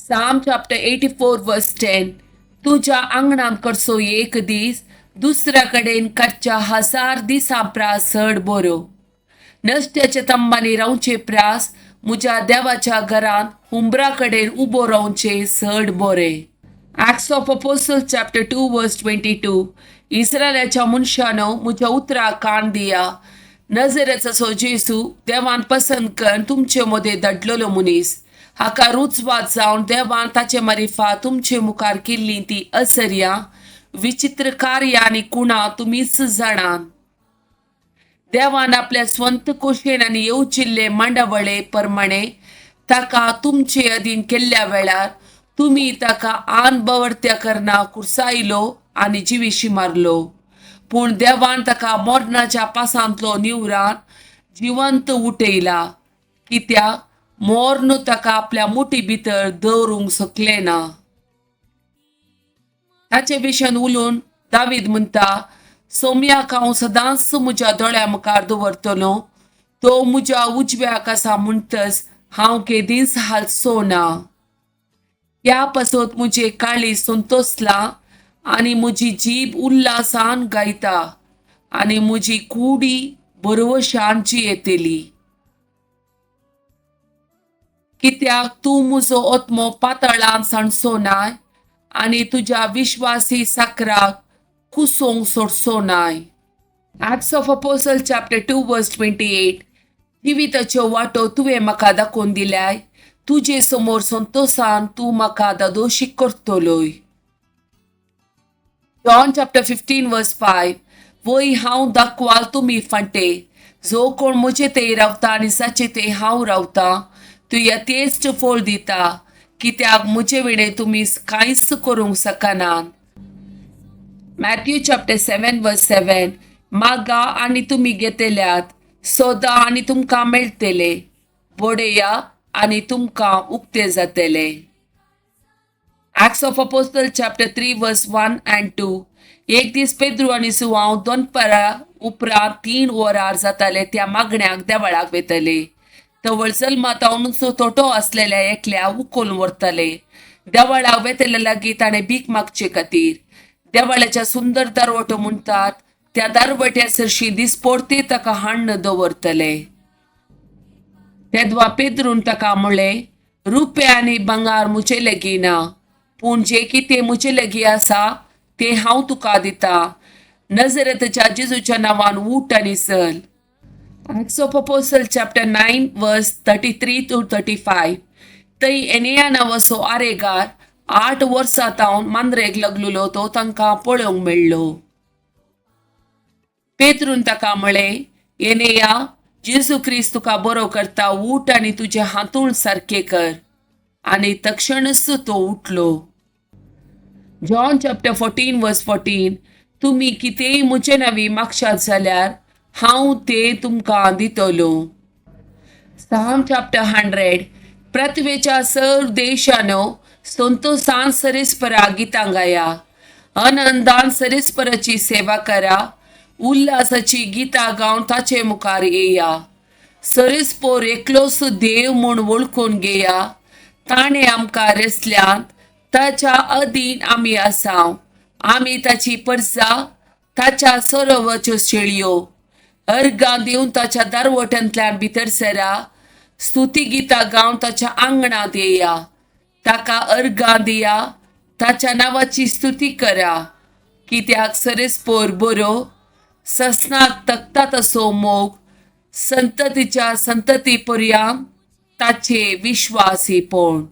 Psalm chapter 84 verse 10. तुज्या आंगणांत करचो एक दीस दुसऱ्या कडेन काडच्या हजार दिसां प्रास चड बरो. नश्ट्याच्या तंबांनी रावचे प्रास म्हज्या देवाच्या घरांत हुंबरा कडेन उबो रावचें चड बरें. Acts of Apostle chapter 2 verse 22. इस्रायलाच्या मनशानो, म्हज्या उतराक कान दिया. नजरेचो जेजू देवान पसंत करून तुमचे मदें धाडलेलो मनीस, हाका रुचवात जावन देवान ताचे मारिफा तुमचे मुखार केल्ली ती असर्यां, विचित्र कार्यां आनी कुणां तुमीच जाणात. देवान आपल्या स्वंत कोशेन आनी येवचिल्ले मांडावळे प्रमाणे ताका तुमचे अधीन केल्ल्या वेळार तुमी ताका आन बवर्त्या करना कुर्सायलो आनी जिविशी मारलो. पूण देवान ताका मरणाच्या पासांतलो निवरान जिवंत उठयला, कित्याक मोर्न ताका आपल्या मुठी भितर दवरूंक शकलें ना. ताचे विशयान उलोवन दावीद म्हणटा, सोम्याक हांव सदांच म्हज्या दोळ्या मुखार दवरतलो, तो म्हज्या उजव्याक आसा म्हणटच हांव केदींच हालचो ना. ह्या पासत म्हजें काळीज संतोसलां आनी म्हजी जीब उल्हासान गायता आनी म्हजी कुडी बरवशान जियेतली. कित्याक तूं म्हजो आत्मो पातळान सांडचो नाय आनी तुज्या विश्वासी साकराक कुसोवंक सोडचो नाय. Acts of Apostle chapter 2 verse 28. जिविताच्यो वाटो तुवें म्हाका दाखोवन दिल्याय, तुजे समोर संतोसान तूं म्हाका दादोशी करतलोय. John chapter 15 verse 5. वय हांव दाखवाल तुमी फांटे, जो कोण म्हजे ते रावता आनी जाचे ते हांव रावता तूं यथेश्ट फळ दिता, कित्याक म्हजे विणे तुमी कांयच करूंक शकनात. Matthew chapter 7 verse 7. मागा आनी तुमी घेतल्यात, सोदा आनी तुमकां मेळटले, बडया आनी तुमकां उक्ते जातले. Acts of Apostle chapter 3 verse 1 and 2. एक दीस पेद्रू आनी जुवांव दोनपरा उपरांत 3 वरार जाताले त्या मागण्याक देवळाक वेतले. तवळ जल्मातावनूच तोटो आसलेल्या एकल्या उखलून व्हरताले. देवळाक वेतले लागीं ताणें भीक मागचे खातीर देवळाच्या सुंदर दरवटो म्हणटात त्या दरवट्या सरशी दिसपोर्ते ताका हाण्ण दवरतले. तेदवा पेद्रून ताका म्हणलें, रुपया आनी भांगर म्हजे लागीं ना, पूण जें कितें म्हजे लागीं आसा तें हांव तुका दिता. नजरेतच्या जेजूच्या नांवान उठ आनी चल. Acts of Apostle chapter 9 verse 33 to 35. थंय एनिया नांवाचो आरेगार 8 वर्सां तावन मांद्रेक लागलेलो तो तांकां पळोवंक मेळ्ळो. पेत्रून ताका म्हळें, एनेया, जेजू क्रिस्त तुका बरो करता, उठ आनी तुजें हांतूण सारकें कर. आनी तक्षणच तो उठलो. John chapter 14 verse 14. तुमी कितेंय म्हजे नांवी मागशात जाल्यार हांव तें तुमकां दितलो. Psalm chapter 100. पृथ्वेच्या सर्व देशानो, संतोसान सरेस्परा गितां गाया, आनंदान सरेस्पराची सेवा करा, उल्हासाची गितां गावन ताचे मुखार येया. सरेस्पोर एकलोच देव म्हूण वळखून घेया, ताणें आमकां रेसल्यांत, ताच्या अधीन आमी आसाव. आमी ताची परसा, ताच्या सरोवराच्यो शेळयो. अर्गां दिवन ताच्या दारवट्यांतल्यान भितर सरा, स्तुती गितां गावन ताच्या आंगणांत येया. ताका अर्गां दिया, ताच्या नांवाची स्तुती करा, कित्याक सरेस्पोर बरो, ससनाक तकता तसो मोग, संततीच्या संतती पर्यांत ताचे विश्वासीपण.